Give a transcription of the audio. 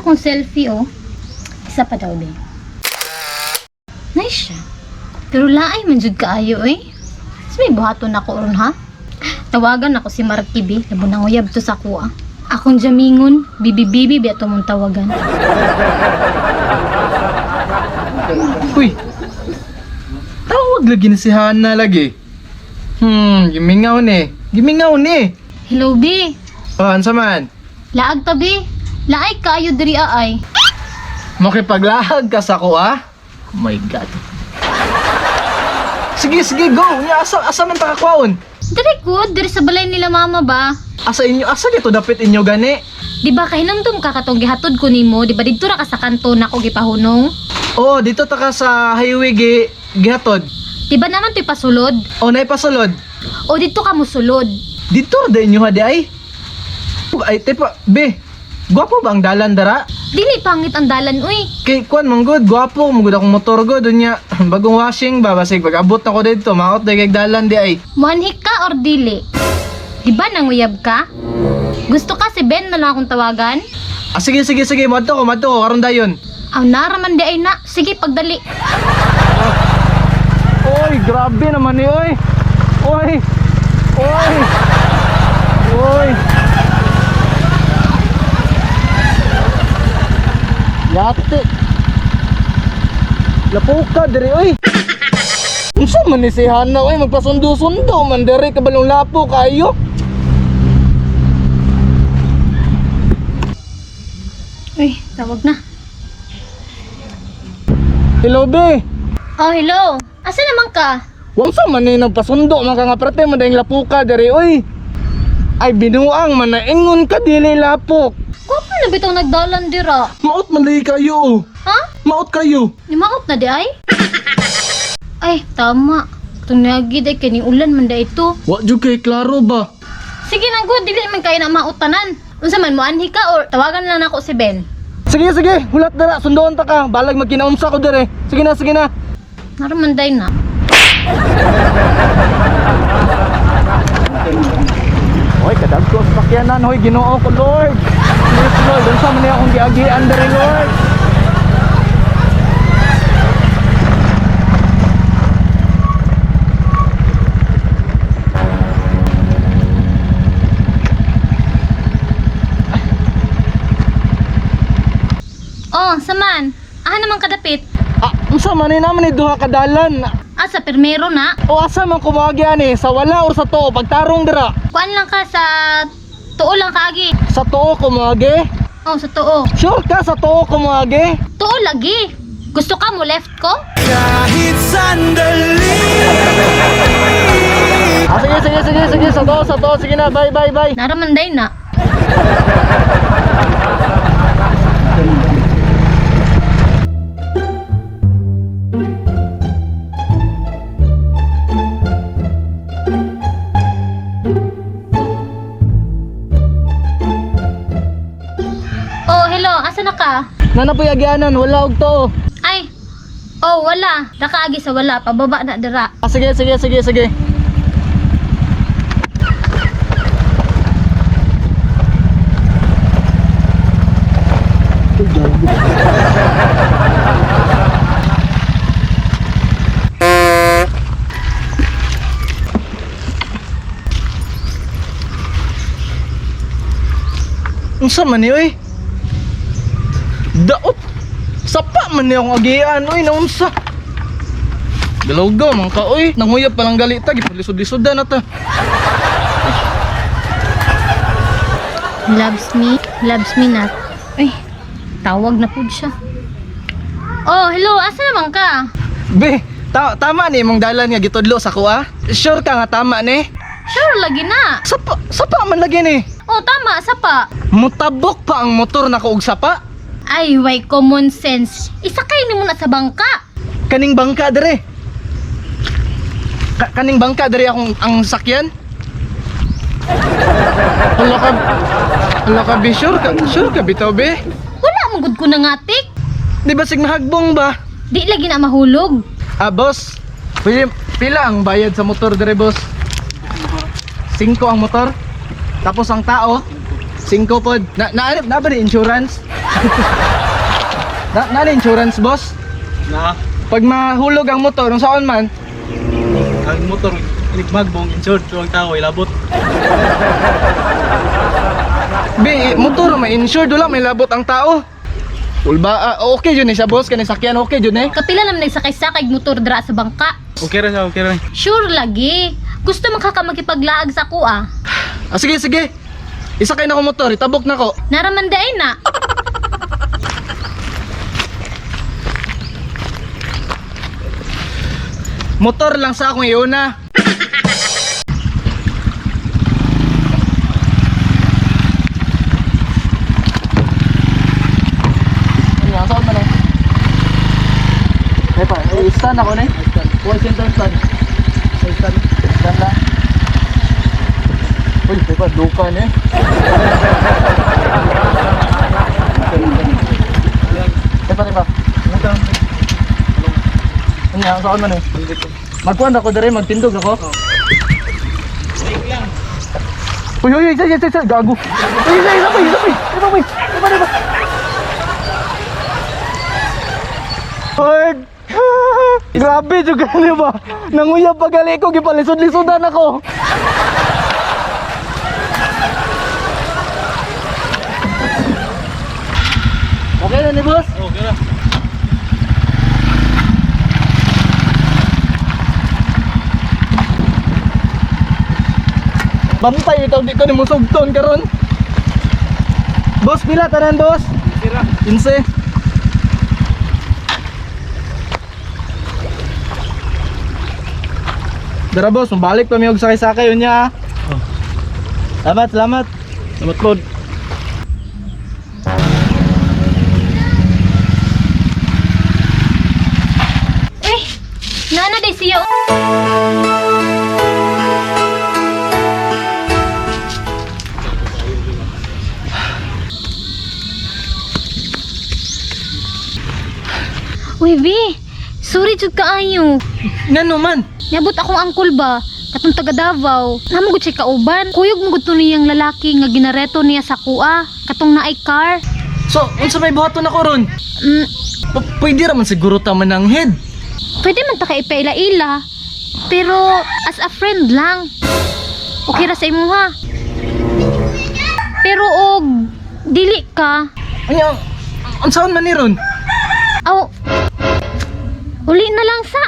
Nice akong selfie, oh. Isa pa daw, be. Nice siya. Pero laay man jud kaayo, eh. Mas may buhaton ako ron, ha? Tawagan ako si Marky, be. Labo nang uyab to sa kuha. Akong jamingon, bibi-bibi, bi ato mong tawagan. Uy! Tawag lagi na si Hana lagi. Gimingaw ni. Gimingaw ni. Hello, be. Oh, ansa man? Laag ta, be. Laay kaayo diri aay. Makipaglahag ka sa ko, ah? Oh my God. Sige, sige, go! Nya, asa man ta kakwaon? Diri ko, diri sa balay nila mama ba? Asa inyo, asa dito dapit inyo gani? Di ba kahinumdum ka katong gihatod ko nimo, di ba didto ra ka sa kanto nako gipahunong? Oh, dito ta ka sa highway gihatod. Di ba naman to'y pasulod? Oh, naipasulod. O didto ka mosulod? Dito ra inyo ha di ay. Ay, tepa, be. Gwapo ba ang dalan dara? Dili pangit ang dalan uy. Kay kuan man gud, gwapo man gud akong motor gud unya. Bagong washing ba basig pag abot nako didto, maot day kay dalan di ay. Muanhik ka or dili? Di ba nanguyab ka? Gusto ka si Ben na lang akong tawagan? Ah, sige sige sige, madto ko karon dayon. Aw naraman di ay na. Sige, pagdali. Oy, grabe naman ni oy. Oy. Oy. Oy. Yate. Lapuka diri oy. Unsa man ni si Hana oy magpasundo-sundo man diri kabalong lapo kayo. Uy, tawag na. Hello be. Oh, hello. Asa naman ka? Unsa man ni nagpasundo man ka nga prate man dayong lapuka diri oy. Ay binuang man na ingon ka dili lapok. Gwapo na bitong nagdalan dira. Maot man lagi kayo. Oh. Ha? Maot kayo. Nimaot na di ay? Ay, tama. Itong nagid ay kini ulan man da ito. Wa jud kay klaro ba? Sige nang good, dili man kayo na mautanan. Unsa man moanhi ka or tawagan lang nako si Ben. Sige sige, hulat dara, sundoon ta ka. Balag magkinaunsa ko dire. Sige na, sige na. Naraman day na. Hoy, kadagko sa sakyanan, hoy, Ginoo ko Lord. Please Lord, unsa man niya akong giagian diri Lord. Oh, saman. Aha naman kadapit. Ah, unsa man ni naman ni duha ka dalan? Ah, sa permero na. O asa man kumagi ani sa wala or sa tuo pagtarong dira? Kuan lang ka sa tuo lang kaagi. Sa tuo kumagi? Oh, sa tuo. Sure ka sa tuo kumagi? Tuo lagi. Gusto ka mo left ko? Ah, sige sige sige sige sa tuo, sige na. Bye bye bye. Naraman day na. Oh, hello. Asa na ka? Nana po'y agianan, wala og tuo. Ay. Oh, wala. Nakaagi sa wala. Pababa na dira. Ah, sige sige sige sige. Unsa man ni oy? Daot. Sapa man ni akong agian oy, naunsa. Galawgaw man ka oy, nanguyab pa lang galita gipulisod-lisodan na ta. Loves me, loves me not. Ay, tawag na po siya. Oh, hello. Asa naman ka? Be, tama ni imong dalan nga gitudlo sa kuha. Sure ka nga tama ni? Sure, lagi na. Sapa man lagi ni. Oh, tama. Sapa. Mutabok pa ang motor na og sapa. Ay, way common sense. Isakay ni mo na sa bangka. Kaning bangka dire. Kaning bangka dire akong ang sakyan. Hala ka. Hala ka be, sure ka bitaw be. Wala mong good ko na ngatik. Di ba sig mahagbong ba? Di lagi na mahulog. Ah, boss. Pwede, pila ang bayad sa motor dire, boss? 5 ang motor. Tapos ang tao, 5 pod. Na ba ni insurance? Na insurance, boss? Na, Pag mahulog ang motor, unsaon man? ang motor inikmagbong insured so ang tao ilabot. Bi, motor may insured wala may labot ang tao. Ulba, okay yun eh siya boss, kani sakyan okay yun eh. Kapila naman nagsakay-sakay motor dra sa bangka. Okay ra siya, okay ra. Sure lagi. Gusto man ka ka makipaglaag sa ko ah. Ah, sige, sige. Isakay na ko motor, itabok na ko. Naraman day na. Motor lang sa akong iuna. Ano nga, saan man eh? Ay pa, eh, stand ako na eh. One center stand. Ay, stand. Stand na. Uy, ay pa, duka na eh. Ay pa, ay pa. Ano nga, saan man eh? Magkuhan ako dere, magtindog ako. Uy, uy, uy, isa, isa, isa, gago. Uy, isa, isa, isa, isa, isa, isa, isa, isa. Lord! Grabe, juga niyo ba? Nanguyab pa gali ko, gipalisod-lisodan ako. Okay na ni boss? Okay ra. Bantay itaw di ko ni musugton karon. Boss, pila tanan boss? Sira. 15. Dara boss, mabalik pa mi og sakay-sakay unya. Oh. Salamat, salamat. Salamat pod. Eh, nana day siya. Uy, B. Sorry jud kaayo. Ngano man? Niabot akong angkol ba? Katong taga Davao. Namo gud siya kauban. Kuyog mo gud to niyang lalaki nga ginareto niya sa kuha. Katong naay car. So, unsa may buhaton ako ron? Pwede ra man siguro ta mananghid. Pwede man ta kay ipaila-ila. Pero as a friend lang. Okay ra sa imuha. Pero og dili ka, Anya, unsaon man ni ron? aw uli na lang sa.